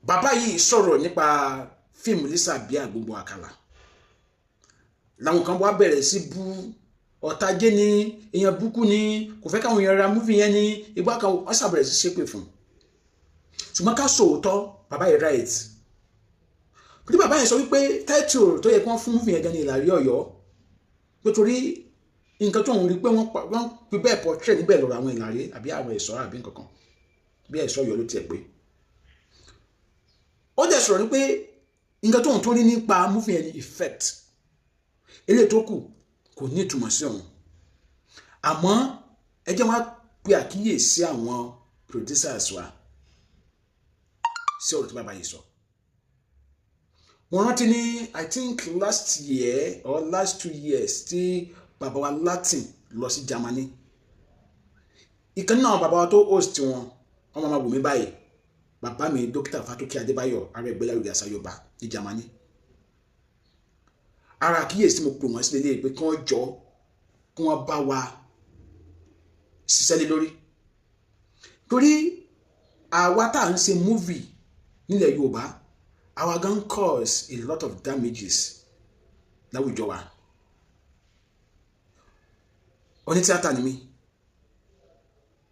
Bàbá yìí sọ̀rọ̀ nípa fíìmù Lísàbí Àgbòǹgbò Àkàlà, làwọn kan wá bẹ̀rẹ̀ sí bú ọ̀tajé ní èèyàn búkú ní kò fẹ́ káwọn èèyàn ra movie yẹn ní ìgbà kan, wọ́n ṣàbẹ̀rẹ̀ sí ṣépè fún un. Ṣùgbọ́n ká sòótọ́, bàbá yìí right, torí bàbá yẹn sọ wípé title tó yẹ kí wọ́n fún movie yẹn gan ni Ìlàrí Ọ̀yọ́, nítorí nǹkan tó ń rí pé wọ́n fi bẹ́ẹ̀ portray níbẹ̀ lọ́rọ̀ àwọn Ìlàrí àbí àwọn ẹ̀ṣọ́ àbí nǹkan kan bí ẹ̀ṣọ́ Ọ̀yọ́ ló tiẹ̀ pé. Ó dẹ̀ sọ̀rọ̀ ní pé nǹkan tó ń tó rí nípa movie yẹn ni effect, eléyìí tó kù kò ní ìtumọ̀ sí òun. Àmọ́ ẹ jẹ́ wá pe àkíyèsí àwọn producers wa sí ọ̀rọ̀ tí bàbá yìí sọ. Mo rántí ní, I think, last year or last 2 years tí bàbá wa Latin lọ sí Germany, ìkan náà bàbá wa tó host wọn, wọn máa wò mí báyìí, bàbá mi Dókítà Fátókè Adébáyọ̀ ara ẹgbẹ́ lárugẹ àṣà Yorùbá ní Germany. Ara àkíyèsí mo pè wọ́n sí lélẹ́yìí pé kí wọ́n jọ kí wọ́n bá wa ṣiṣẹ́ lé lórí, torí àwa tá à ń ṣe movie nílẹ̀ Yorùbá, àwa gan cause a lot of damages láwùjọ wa. Onítíátà ni mí,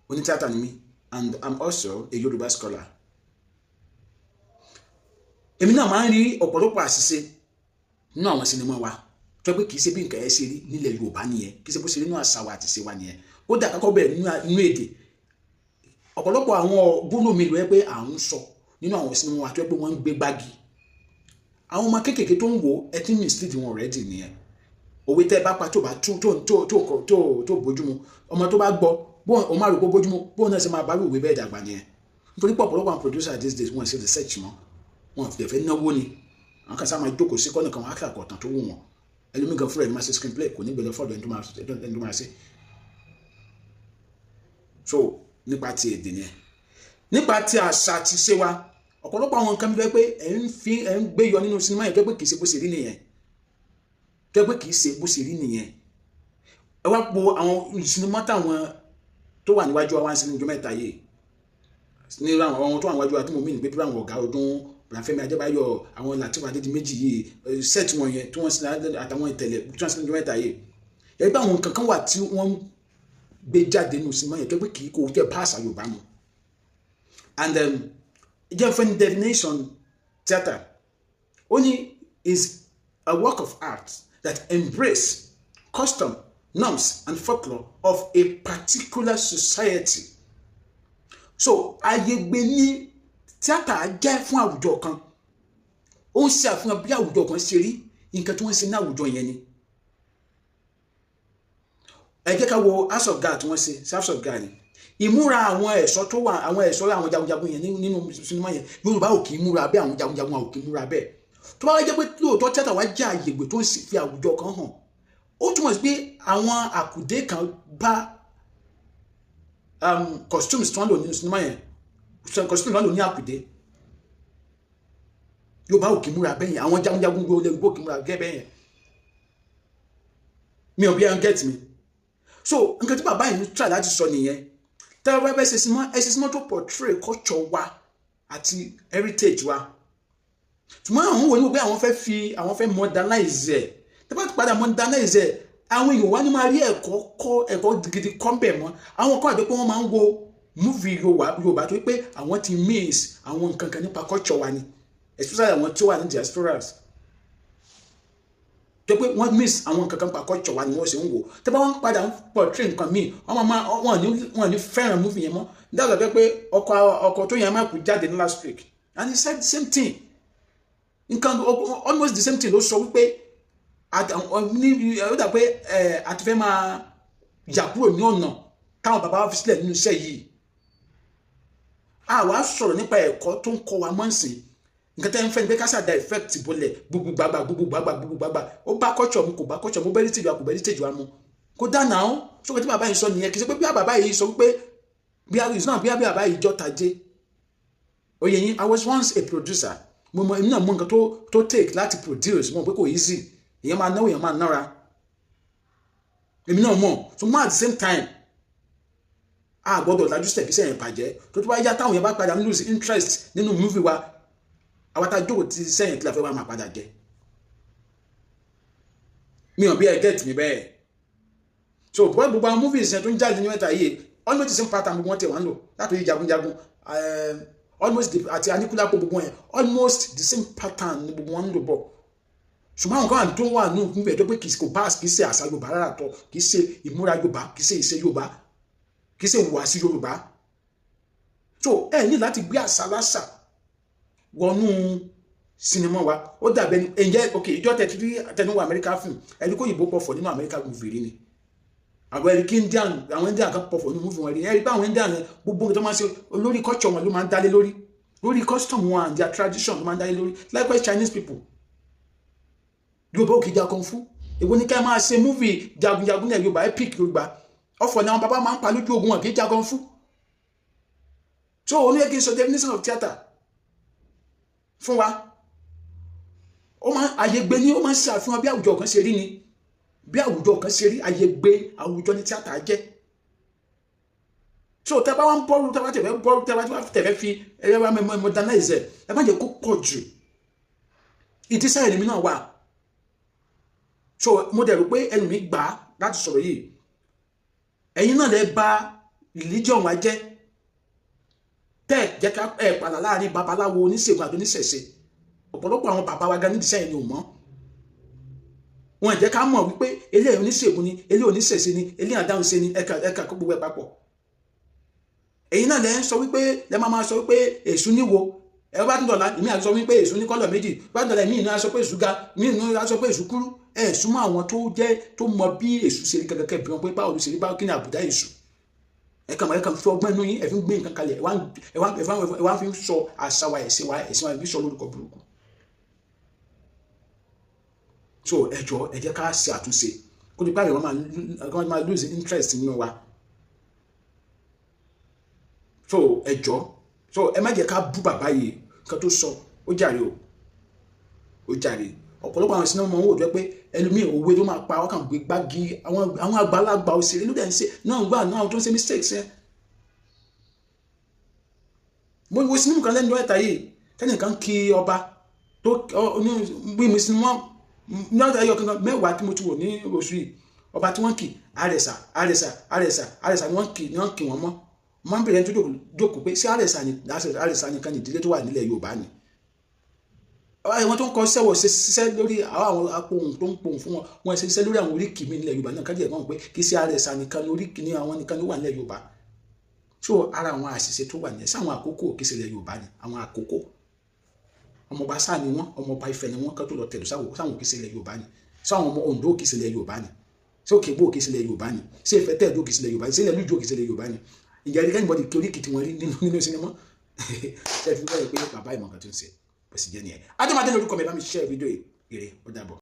onítíátà ni mí, and I'm also a Yorùbá scholar. Èmi náà máa ń rí ọ̀pọ̀lọpọ̀ àṣìṣe nínú àwọn sinimá wa tó yẹ pé kì í ṣe bí nǹkan ẹ ṣe rí nílẹ̀ Yorùbá nìyẹn, kì í ṣe bó ṣe rí nínú àṣà wa àti ìṣe wa nìyẹn. Ó dà kọ́kọ́ bẹ̀rẹ̀ nínú èdè. Ọ̀pọ̀lọpọ̀ àwọn gbólóhùn mi ló yẹ pé à ń sọ nínú àwọn sinimá wa tó yẹ pé wọ́n ń gbé gbági. Àwọn ọmọ kéékèèké tó ń wò, ẹ ti ń mislead wọn already nìyẹn. Òwe tẹ́ ẹ bá pa tó bá tú tó tó tó tó tó bójúmu, ọmọ tó bá gbọ́ bó o máa rò pé bójúmu, bóun náà ṣe máa bá ìwé bẹ́ẹ̀ dàgbà nìyẹn. Nítorí pé ọ̀pọ̀lọpọ̀ àwọn producer these days, wọ́n ṣe research mọ́, wọn fi fẹ́ náwó ni. Àwọn kan sáà máa jókòó sí kọ́nà kan, wọn á kà kọ̀ọ̀tàn tó wù wọ́n. Ẹlòmíì gan fúnra ẹ̀ máa ṣe screenplay, kò ní gbé lọ fọ́dọ̀ ẹni tó máa ṣe. So nípa ti èdè nìyẹn. Nípa ti àṣà àti ìṣe wa, ọ̀pọ̀lọpọ̀ àwọn nǹkan bíi pé ẹ̀ ń fi ẹ̀ ń gbé yọ nínú sinimá yẹn tó pé kì í ṣe bó ṣe rí nìyẹn, tó pé kì í ṣe bó ṣe rí nìyẹn. Ẹ wá po àwọn sinimá táwọn tó wà níwájú wa wá ń sinmi ọjọ́ 3 yìí, ní àwọn tó wà níwájú wa tí mo mí ní pé bí àwọn ọ̀gá ọdún Fẹ́mi Adébáyọ̀, àwọn Lateef Adédìméjì yìí, set wọn yẹn tí wọ́n sin àtàwọn ìtẹ̀lẹ̀ tí wọ́n sin ọjọ́ 3 yìí, ẹ gbé àwọn nǹkan kan wà tí wọ́n gbé jáde nínú sinimá yẹn tó pé kì í kò tẹ̀ bá àṣà Yorùbá mu. And jẹ́ fẹ́ ní definition theatre, ó ní is a work of art that embrace custom, norms and folklore of a particular society. So ayegbe ní tíátà jẹ́ fún àwùjọ kan. Ó ń ṣe àfihàn bí àwùjọ kan ṣe rí, nǹkan tí wọ́n ń ṣe ní àwùjọ yẹn ni. Ẹ jẹ́ ká wo House of Guard tí wọ́n ṣe. House of Guard ni ìmúra àwọn ẹ̀ṣọ́ tó wà, àwọn ẹ̀ṣọ́, àwọn jagunjagun yẹn nínú sinimá yẹn. Yorùbá ò kì í múra bẹ́ẹ̀, àwọn jagunjagun ò kì í múra bẹ́ẹ̀. Tó bá wá jẹ́ pé lóòótọ́ tíátà wá jẹ́ àyègbè tó ń fi àwùjọ kan hàn, ó túmọ̀ sí pé àwọn àkùdé kan bá costumes tí wọ́n lò nínú sinimá yẹn, costumes tí wọ́n lò ní àkùdé. Yorùbá ò kì í múra bẹ́ẹ̀ yẹn, àwọn jagunjagun Yorùbá ò kì í múra gẹ́ bẹ́ẹ̀ yẹn. Mi ò bí ẹ ń get mi. So nǹkan tí bàbá yìí ń try láti sọ nìyẹn. Tẹ́ ẹ bá fẹ́ ṣe sinimá, ẹ ṣe sinimá tó portray culture wa àti heritage wa. Ṣùgbọ́n àwọn wo ni wọ́n pé àwọn fẹ́ fi àwọn fẹ́ modernize ẹ̀. Tẹ́ bá padà modernize ẹ̀, àwọn èèyàn wa ni máa rí ẹ̀kọ́ kọ́, ẹ̀kọ́ gidi kọ́ ń bẹ̀ mọ́. Àwọn kan àti pé wọ́n máa ń wo movie Yorùbá tó pé àwọn ti miss àwọn nǹkan kan nípa culture wa ni, especially àwọn tí ó wà ní diasporas tó pé wọ́n miss àwọn nǹkan kan nípa culture wa ni wọ́n ṣe ń wò. Tẹ́ bá wọ́n padà ń portray nǹkan míì, wọ́n máa wọ́n ní fẹ́ràn movie yẹn mọ́. Dábàá pé ọkọ tó yẹn máa kú jáde ní last week and he said the same thing, nǹkan almost the same thing ló sọ, wípé ó dà pé àti fẹ́ máa yà kúrò ní ọ̀nà táwọn bàbá wa fi sílẹ̀ nínú iṣẹ́ yìí. Àwa sọ̀rọ̀ nípa ẹ̀kọ́ tó ń kọ́ wa mọ́ ǹsìn. Nǹkan tẹ́ ń fẹ́ ni pé kásà da effect bolẹ̀ gbogbo gbàgbà, gbogbo gbàgbà, gbogbo gbàgbà. Ó bá culture mu, kò bá culture mu, bẹ́ẹ̀ heritage wa, kò bẹ́ẹ̀ heritage wa mu, kó dáná ó sókè. Tí bàbá yìí sọ nìyẹn. Kì í ṣe pé bí bàbá yìí sọ wípé bí náà bí bàbá yìí jọ tajé oyè yín. I was once a producer. Mo mọ, èmi náà mọ nǹkan tó take láti produce. Mo mọ̀ pé kò easy, èèyàn máa náwó, èèyàn máa nára, èmi náà mọ̀. So mo at the same time, a gbọ́dọ̀ lajú sílẹ̀ kí sẹ́yìn bàjẹ́. Tó bá yá, táwọn yẹn bá padà ń lose interest nínú movie wa. Àwọn tá a jókòó ti sẹ́yìn, kí la fẹ́ wá máa padà jẹ? Mi ò bí ẹ get mi bẹ́ẹ̀. So bọ́ gbogbo àwọn movies yẹn tó ń jáde ní mẹ́ta yìí, almost the same pattern gbogbo wọn tẹ̀ wọ́n ń lò, látòrí Jagunjagun almost àti Aníkúlápó, gbogbo wọn yẹn, almost the same pattern ni gbogbo wọn ń lò bọ̀. Ṣùgbọ́n àwọn kan tó wà nù níbẹ̀ tó pé kì í kò bá, kì í ṣe àṣà Yorùbá rárá tọ́, kì í ṣe ìmúra Yorùbá, kì í ṣe ìṣe Yorùbá, kì í ṣe ìhùwàsí Yorùbá. So ẹ ní láti gbé àṣà láṣà wọnú sinimá wa. Ó dàbẹ ní ẹ̀yẹ. Ok, ìjọ tẹ̀tí tẹnuwọ Amẹ́ríkà fún ẹni kó yìnbó pọ̀fọ̀ nínú Amẹ́ríkà movie rí ni, àwọn ẹ̀rí kí Indian, àwọn Indian kan pọ̀fọ̀ nínú movie wọn rí. Ẹ̀rí pé àwọn Indian yẹn, gbogbo nǹkan tó máa ń ṣe lórí culture wọn ló máa ń dálé lórí, lórí custom wọn and their tradition ló máa ń dálé lórí. Likewise Chinese people. Yorùbá òkè jà kung fu. Èwo ni ká máa ṣe movie jagunjagun ní Yorùbá, epic Yorùbá? Ọ̀fọ̀ ni àwọn bàbá máa ń pa lójú ogun, wọn kì í jà kung fu. So òun yẹ kí n sọ definition of theatre fún wa. Ó máa àyègbè ni, ó máa ń ṣe àfihàn bí àwùjọ kan ṣe rí ni, bí àwùjọ kan ṣe rí. Àyègbè àwùjọ ní tíátà jẹ́. So tẹ́ bá wá ń bọ́rù, tẹ́ bá tẹ̀fẹ́ bọ́rù, tẹ́ bá tẹ̀fẹ́ fi ẹ bá modernize ẹ, ẹ má jẹ́ kó pọ̀ jù. Ìdísẹ́ ẹ̀mí náà wà. So mo dẹ̀ rò pé ẹnu mi gbà á láti sọ̀rọ̀ yìí. Ẹ̀yin náà lẹ bà religion wa jẹ́, tẹ́ ẹ̀ jẹ́ ká ẹ̀ padà láàrin babaláwo, oníṣègùn àti oníṣẹ̀ṣe. Ọ̀pọ̀lọpọ̀ àwọn bàbá wa gan nídìí sẹ́yìn ni ò mọ̀ wọn. Jẹ́ ká mọ̀ wípé eléyìí oníṣègùn ni, eléyìí oníṣẹ̀ṣe ni, eléyìí àdáhùnṣe ni. Ẹ̀ka kó gbogbo ẹ̀ papọ̀. Èyí náà lẹ ń sọ wípé lẹ máa máa sọ wípé èṣù níwo. Ẹ bá tún dọ̀la, ìmí àti sọ wípé èṣù ní colour méjì. Bá tún dọ̀la, ìmí ìná sọ pé èṣù ga, ìmí ìná sọ pé èṣù kúrú. Ẹ súnmọ́ àwọn tó jẹ́ tó mọ bí èṣù ṣe rí gẹ́gẹ́ bí wọn pé báwo ló ṣe rí, báwo, kí ni àbùdá èṣù. Ẹ kàn fi ọgbọ́n inú yín, ẹ fi ń gbé nǹkan kalẹ̀, ẹ wá fi ń sọ àṣà wa, ẹ̀sìn wa, ẹ̀sìn wa, ẹ fi sọ lórúkọ burúkú. So ẹ jọ, ẹ jẹ́ ká ṣe àtúnṣe kó ní pàrọ̀ wọn máa lose interest nínú wa. So ẹ jọ, so ẹ má jẹ́ ká bú bàbá yìí. Nǹkan tó sọ, ó jàre o, ó jàre. Ọ̀pọ̀lọpọ̀ àwọn sinimá wọn wò jẹ́ pé ẹlòmíì, òwe tó máa pa ọkàn gbé gbági. Àwọn àgbàlagbà òṣèré ló dẹ̀ ń ṣe náà gbà náà, àwọn tó ń ṣe mistakes yẹn. Mo wo sinimá kan lẹ́nu ẹ̀ta yìí, tẹ́nìkan kí ọba tó ní bí mi. Sinimá ní ọ̀dọ̀ ẹyọ kankan mẹ́wàá tí mo ti wò ní oṣù yìí, ọba tí wọ́n kì, Àrẹ̀sà, Àrẹ̀sà, Àrẹ̀sà, Àrẹ̀sà ni wọ́n kì, ni wọ́n kì wọ́n mọ́. Mo máa ń bèrè ẹni tó jókòó pé ṣé Àrẹ̀sà ni, Àrẹ̀sà nìkan ní ìdílé tó wà nílẹ̀ Yorùbá ni? Àwọn tó ń kọ sẹ́wọ̀ ṣe ṣiṣẹ́ lórí àwọn apohùn tó ń pohùn fún wọn, wọ́n ṣe ṣiṣẹ́ lórí àwọn oríkì mi nílẹ̀ Yorùbá náà, kájí ẹ̀gbọ́n pé kì í ṣe Àrẹ̀sà nìkan ní oríkì ní àwọn nìkan ló wà nílẹ̀ Yorùbá. So ara àwọn àṣìṣe tó wà ní sáwọn àkókò kì í ṣe ilẹ̀ Yorùbá ni àwọn àkókò. Ọmọọba sáà ni wọ́n, ọmọọba Ifẹ̀ ni wọ́n kán tó lọ tẹ̀lé sáwọn. Kì í ṣe ilẹ̀ Yorùbá ni sáwọn ọmọ Oǹdó, kì í ṣe ilẹ̀ Yorùbá ni ṣé Òkè-Ìgbò, kì í ṣe ilẹ̀ Yorùbá ni ṣé Ifẹ̀ tẹ̀dó, kì í ṣe ilẹ̀ Yorùbá ni ṣé ilẹ̀ Lújò, kì í ṣe ilẹ̀ Yorùbá ni? Ìjà ẹ̀rí kẹ́ni kí oríkì tí wọ́n rí nínú sinimá ṣe fi bẹ́ẹ̀ pé bàbá ìmọ̀ kan tó ń ṣe bó sì jẹ́ nìyẹn. Adémadé lórúkọ mi. Bá mi share fídíò yìí. Ire, ó dàbọ̀.